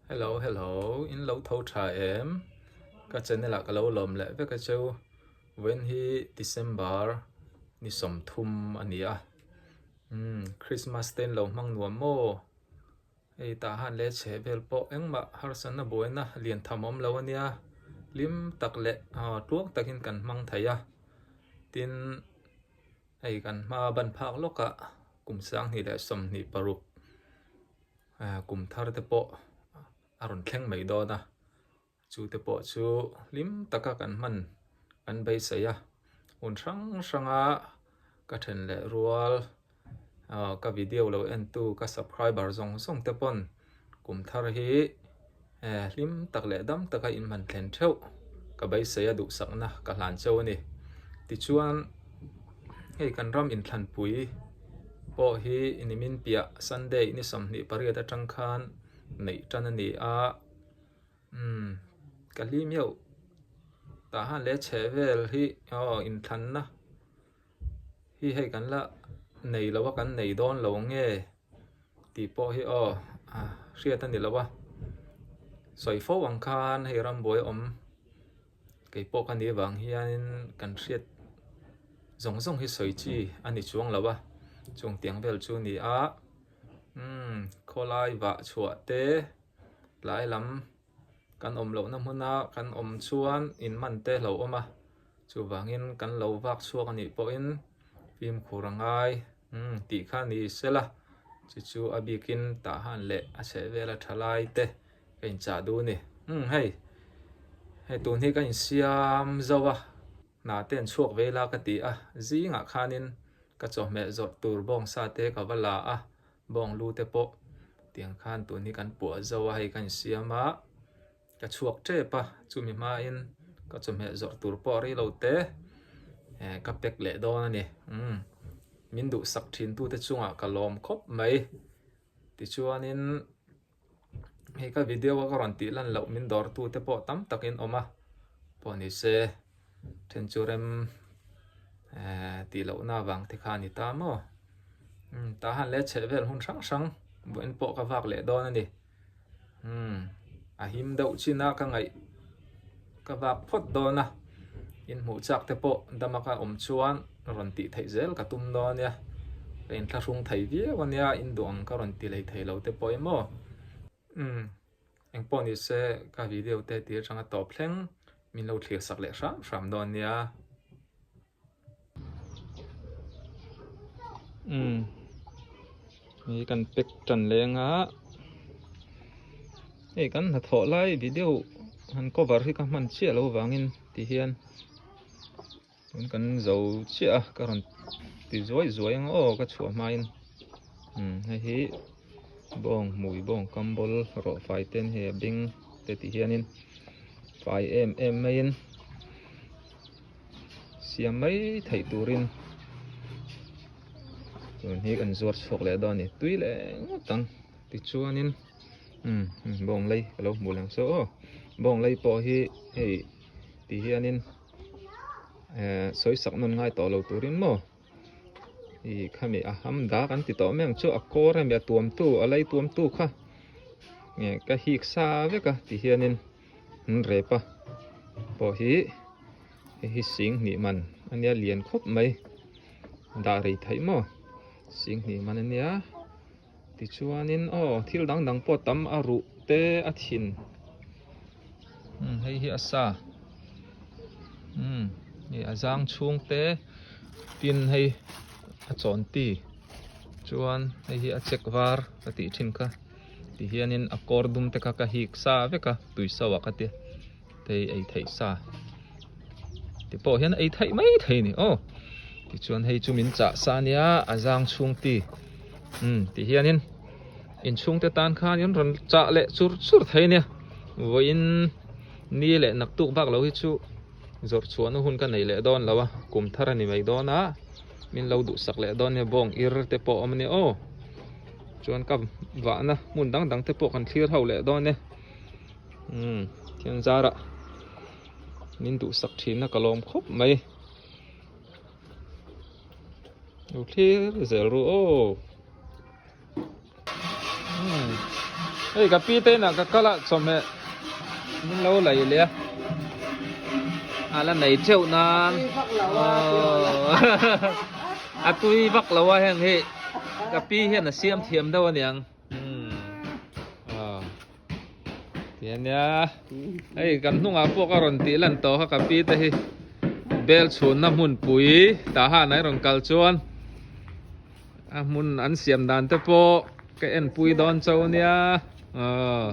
Hello hello in lo tho tha em ka channel ah ka lo lawm leh vek a cheu vawiin hi December ni 30 a ni a umm Christmas te in lo hmang nuam maw hei tah han leh chheh vel pawh engmah harsatna buaina lian tham awm lo a nia hlim tak leh tluang takin kan hmang thei a tin hei kan hma ban phak lawkah kum 2026 kum thar te pawh a rawn thleng mai dawn a chu te pawh chu hlim taka kan hman kan beisei a hun hrang hranga ka then leh rual ka video lo en tu ka subscriber zawng zawng te pawn kum thar hi hlim tak leh dam taka in hman thlen theuh ka beisei a duhsakna ka hlan cheu a ni tichuan hei kan ram inthlanpui pawh hi nimin piah Sunday ni 28 atang khan neih tan a ni a umm ka hlim heuh tah han leh chheh vel hi aw inthlanna hi hei kan la nei lo a kan nei dawn lo nge tih pawh hi aw hriat a ni lo a sawi fo ang khan hei rambuai awm kei pawh ka nih avang hianin kan hriat zawng zawng hi sawi chi a ni chuang lo a chung tiang vel chu a ni a umm khawlai vah chhuah te tlai lam kan awm lohna hmuna kan awm chuan in man te a lo awm a chuvangin kan lo vak chhuak a nih pawhin fimkhur a ngai umm tih kha ni sela chu chu a bikin tah han leh a chheh vel a tha lai te ka inchah duh a ni umm hei hei tun hi ka insiam zo a hna te an chhuak ve la ka ti a zingah khanin ka chawhmeh zawrh tur bawngsa te ka va la a bawng lu te pawh tiang khan tun hi kan puah zo a hei ka insiam a ka chhuak tep a chumi hmain ka chawhmeh zawrh tur pawh a rei lo te eh ka pack leh dawn a ni umm min duhsak thin tu te chungah ka lawm khawp mai tichuanin hei ka video a ka rawn tih lan loh min dawr tu te pawh tam takin awm a pawh ni se then chu rem eh tih loh na vang te kha a ni ta maw umm tah han leh chheh vel hun hrang hrang vawiin pawh ka vak leh dawn a ni umm a him deuh chin a ka ngaih ka vak phawt dawn a in hmuh chak te pawh dama ka awm chuan rawn tih theih zel ka tum dawn a nia ka inthlahrung thei viau a nia in duh ang ka rawn ti lei thei lo te pawh emaw umm engpawh ni se ka video te tir atanga tawp thleng min lo thlir sak leh hram hram dawn nia. Umm hei kan pack tan leng a hei kan hnathawh lai video han cover hi ka hman chiah loh avangin ti hian tun kan zo chiah a ka rawn ti zuai zuai ang aw ka chhuah hmain umm hei hi bawng hmui bawng kam bawl rawh fai te an hei a beng te ti hianin fai em em maiin. Siam mai theih turin tun hi kan zuar chhuak leh dawn a ni tui leh ngawt ang tichuanin umm bawng lei ka lo hmuh leh saw aw bawng lei pawh hi hei ti hianin eh sawi sak nawn ngai tawh lo turin maw ih khami a ham dak an ti tawh mai ang chu a kawr a mi a tuam tu a lei tuam tu kha nge ka hik sa vek a ti hianin. An rep a pawh hi hei hi sing hnih man a nia lian khawp mai dah rei theih maw sing hnih man a nia tichuanin aw thil dang dang pawh tam a ruh te a thin umm hei hi a sa umm hei a zang chhung te tin hei a chawn ti chuan hei hi a chek var ka tih thin kha. Ti hianin a kawr dum te kha ka hik sa vek a tui so ah ka tia te ei theih sa ti pawh hian ei theih mai thei a ni aw tichuan hei chu min chah sa ania a zang chhung ti umm ti hianin inchhung te tan khanin rawn chah leh chur chur thei ania vawiin ni leh naktuk bak lo hi chu zawrh chhuahna hun ka nei leh dawn lo a kum thar a ni mai dawn a min lo duhsak leh dawn nia bawng ir te pawh a awm ania aw. Chuan ka vahna hmun dang dang te pawh kan thlir ho leh dawn e umm thian zarah min duhsak thin a ka lawm khawp mai lo thlir zel ru aw umm. Hei ka pi te inah ka kal a chawhmeh min lo lei leh a a la nei teuh nan a tui vak lo a heng hi ka pi hian a siam thiam deuh aniang ti ania hei kan hnungah pawh ka rawn tih lan tawh kha ka pi te hi bel chhunna hmunpui tah han a rawn kal chuan A hmun an siam dan te pawh ka en pui dawn cho nia aw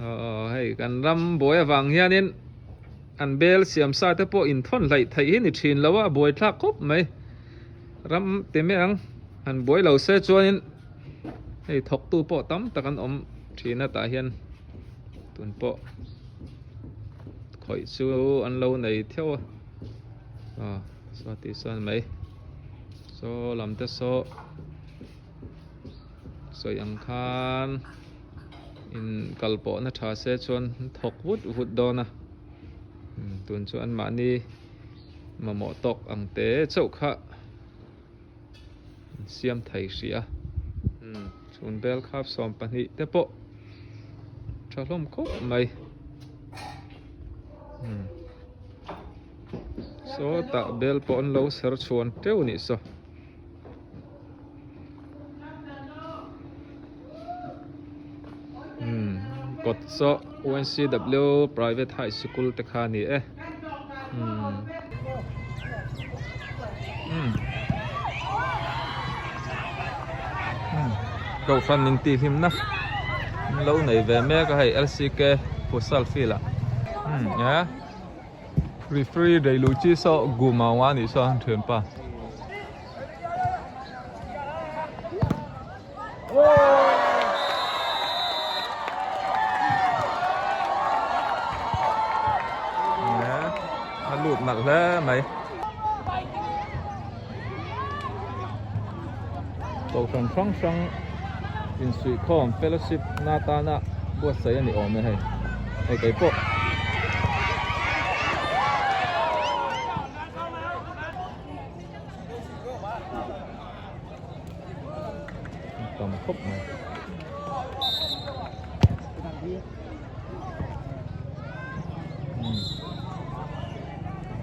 aw hei kan ram buai avang hianin an bel siam sa te pawh inthawn hlaih theih hi ni thin lo a a buai thlak khawp mai ram ti mai ang han buai lo se chuanin hei thawk tu pawh tam tak an awm thin a tah hian tun pawh khawih chu an lo nei theuh a aw saw tih sawn mai. Saw lam te saw sawi ang khan in kal pawh na tha se chuan thawk vut vut dawn a tun chu an mahni mamawh tawk ang te chauh kha an siam thei hrih a chhun bel khap 12 te pawh tha hlawm khawp mai. Sawtah bel pawh an lo ser chhuan teuh nih saw. Umm kawt saw UNCW private high sikul te kha a ni e. Umm umm umm kohhran intihhlimna an lo nei ve mek a hei LCK futsal field ah umm e. Referee reilu chi saw gu mau a nih saw a thianpa. A lut nalh hle mai. Kohhran hrang hrang insuihkhawm fellowship na tana buatsaih a ni awm e hei hei kei pawh. Tam khawp mai.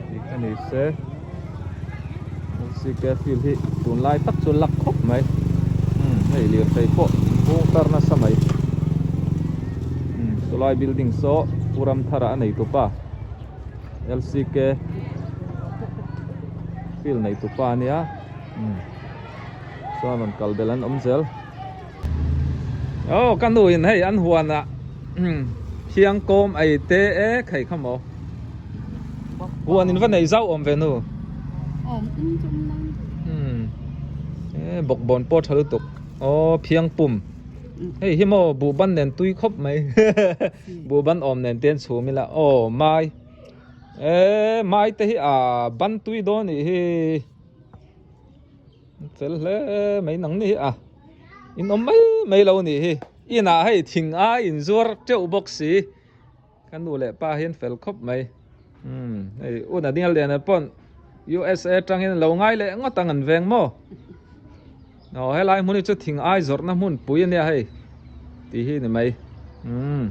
Tih kha ni se LCK field hi tunlai tak chu lak khawp mai hei lirthei pawh inhung tar nasa mai chulai building saw Pu Ramthara a nei tupa LCK field nei tupa ania chuan rawn kal belh an awm zel. Aw ka nu in hei an huan ah thiang kawm ei te e khai kha maw huan in va nei zau awm ve nu e bawkbawn pawh tha lutuk aw phiang pum hei hi maw buhban nen tui khawp mai buhban awm nen te an chhum ila aw mai e mai te hi a ban tui dawn nih hi. Fel hle mai nang ni hi a in awm mai mai lo nih hi inah hei thing a in zuar teuh bawk si ka nu leh pa hian fel khawp mai umm hei un a ding a lian pawn USA atangin lo ngai leh ngawt ang an veng maw aw helai hmun hi chu thing ai zawrhna hmun pui ania hei tih hi ni mai umm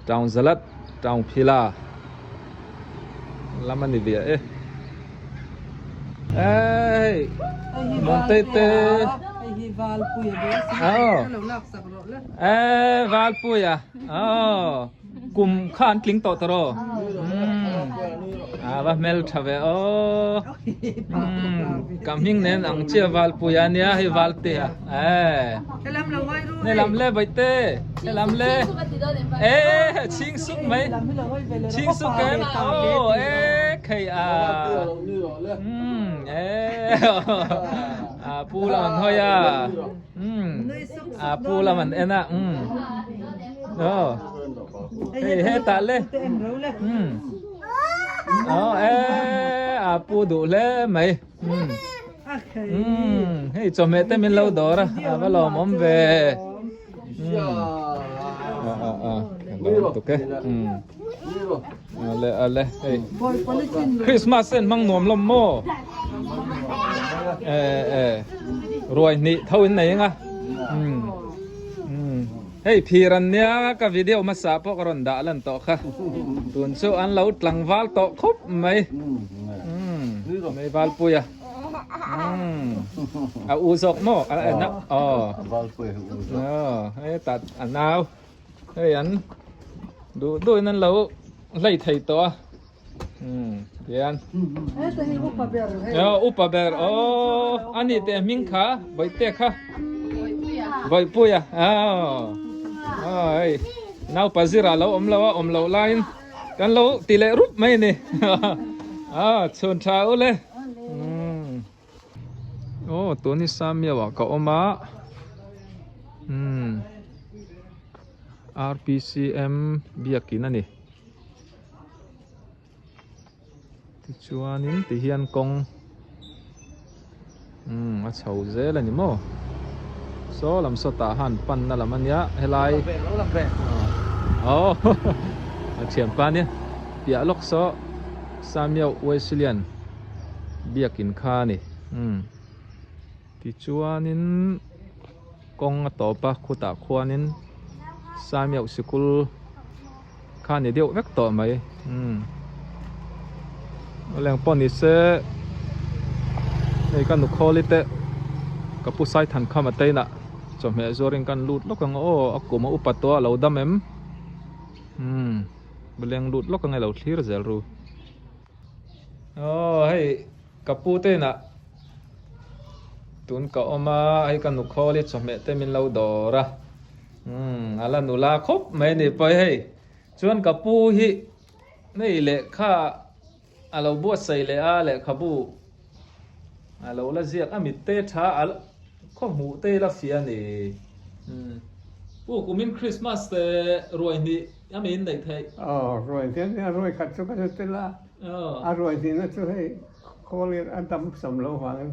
town zalat town phila lam a ni ve e hei mawngtei te e valpuia aw kum kha an tling tawh tawh a va hmel tha ve aw ka hming nen ang chiah valpuia ania hei valtea e helam le baihte helam le e chhing suk mai chhing suk em aw e khei a e a pu lam an hawi a a pu lam an en a aw hei hetah le aw e a pu duh hle mai hei chawhmeh te min lo dawr a a va lawmawm ve ale ale hei Christmas en hmang nuam lawm maw e e ruai hnih tho in nei anga. Hei phir an nia ka video hmasa pawh ka rawn dah lan tawh kha. Tun chu an lo tlangval tawh khawp mai. Mai valpui a. A u zawk maw? A na aw. Valpui a u zawk. Aw hei tah a nau. Hei an duh duh in an lo hlei thei tawh a. Tian. Upa ber aw ani te hming kha Bawihte kha. Bawihpuia. Aw. Ai. Naupa zira lo awm lo a awm loh laiin kan lo ti leh rup mai a ni. Aw chhun tha u le. Aw tun hi Samiau ah ka awm a. RPCM biakin a ni. Tichuanin tihian kawng umm a chho zel a ni maw saw lam saw tah han panna lam a nia helai aw a thianpa nia piah lawk saw Samiau Wesley-a'n biakin kha a ni umm tichuanin kawng a tawp a khutah khuanin Samiau sikul. Kha ni deuh vek tawh mai umm leng pawh ni se hei ka nu khawli te ka pu sai than kham a tein ah chawhmeh zuar in kan lut lawk ang aw a kum a upa tawh a lo dam em umm leng lut lawk ang e lo thlir zel ru aw hei ka pu te inah tun ka awm a hei ka nu khawli chawhmeh te min lo dawr a. Umm a la nula khawp mai a ni pawh hei chuan ka pu hi hei lehkha a lo buatsaih leh a lehkhabu a lo la ziak a mit te tha a khaw hmuh te la fiah a ni umm pu kumin Christmas te ruai hnih a mi in neih theih. Aw ruai hnih a ruai khat chu ka hre tel a a ruai hnihna chu hei khawl a dam sam lo vangin.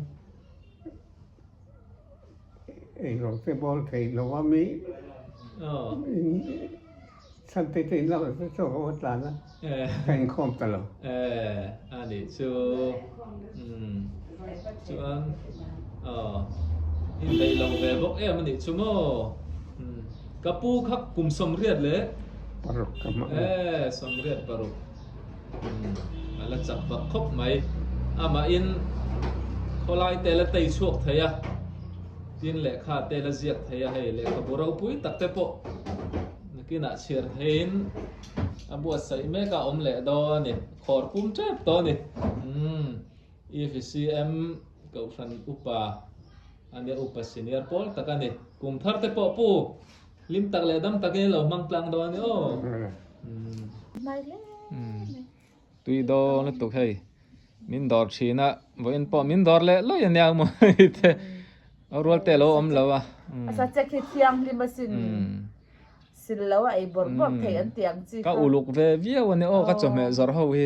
Eirawng te bawl thei lo a mi chhan te te in lo chaw ho a tlan a ka inkhawm ta lo. Eh a nih chu umm chuan aw in daih lo ve bawk em a nih chu maw umm ka pu kha kum 80 leh paruk ka hmang eh 86 umm a la chak vak khawp mai amahin khawlai te la tei chhuak thei a tin lehkha te la ziak thei a hei lehkhabu ropui tak te pawh nakinah chhiar theiin a buatsaih mek a awm leh dawn a ni khawr pum tep tawh a ni umm EVCM kohhran upa a nia upa senior pawl tak a ni kum thar te pawh pu Hlim tak leh dam takin i lo hmang tlang dawn a ni aw. Tui dawn lutuk hei. Min dawr thin a, vawiin pawh min dawr leh lawih a nia maw hei te. A rual te a lo awm lo a. A sa che khi thianghlim asin. Sil lo a ei bawrh bawrh theih an tih ang chi kha. Ka uluk ve viau a ni aw ka chawhmeh zawrh ho hi.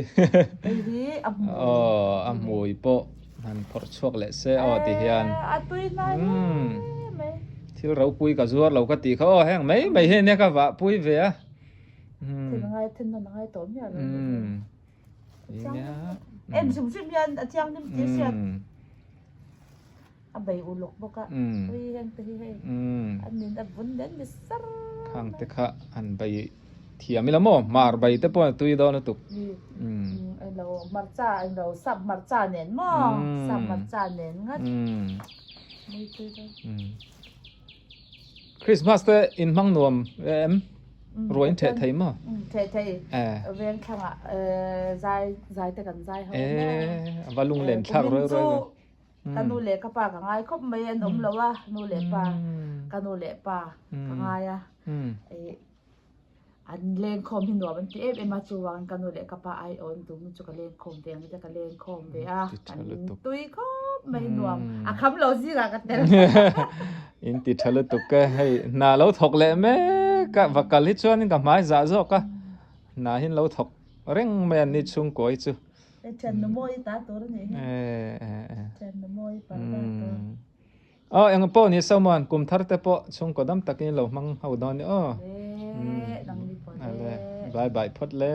Hei hi a hmui. Aw a hmui pawh han phawrh chhuak leh se aw ti hian. A tui hnai hle mai. Thil ropui ka zuar lo ka tih kha aw heng mai mai hi ania ka vah pui ve a. Thil a ngai then nawn a ngai tawh miah lo. Em hrim hrim hian a thianghlim tih a hriat. A bei uluk bawk a. Ui heng te hi hei an in a vun nen ni sar. Khang te kha han bei thiam ila maw hmar bei te pawh a tui dawn lutuk. Eng lo hmarcha eng lo sap hmarcha nen maw sap hmarcha nen ngat. Christmas te in hmang nuam em? Ruai in theh thei maw? Theh thei. Veng thlangah zai zai te kan zai ho maw? Eh, a va lunglen thlak ruai ruai ve. Ka nu leh ka pa ka ngai khawp mai an awm lo a, nu leh pa ka nu leh pa ka ngai a. An lengkhawm hi nuam an ti em em a, chuvangin ka nu leh ka pa ai awn tum chu ka lengkhawm ve ang te ka lengkhawm ve a, an tui khawp mai nuam, a kham lo zingah ka tel. In ti tha lutuk e, hei hna lo thawk leh mek a, va kal hi chuanin ka hmai zah zawk a, hna hi an lo thawk reng mai a ni chhungkawi chu. Hei thiannu mawi ta tur a nih hi, thiannu mawi parda tur. Aw eng pawh ni Someone kum thar te pawh chhungkaw dam takin lo hmang ho dawn ni aw. Le, nang ni pawh le. Bye bye phawt le.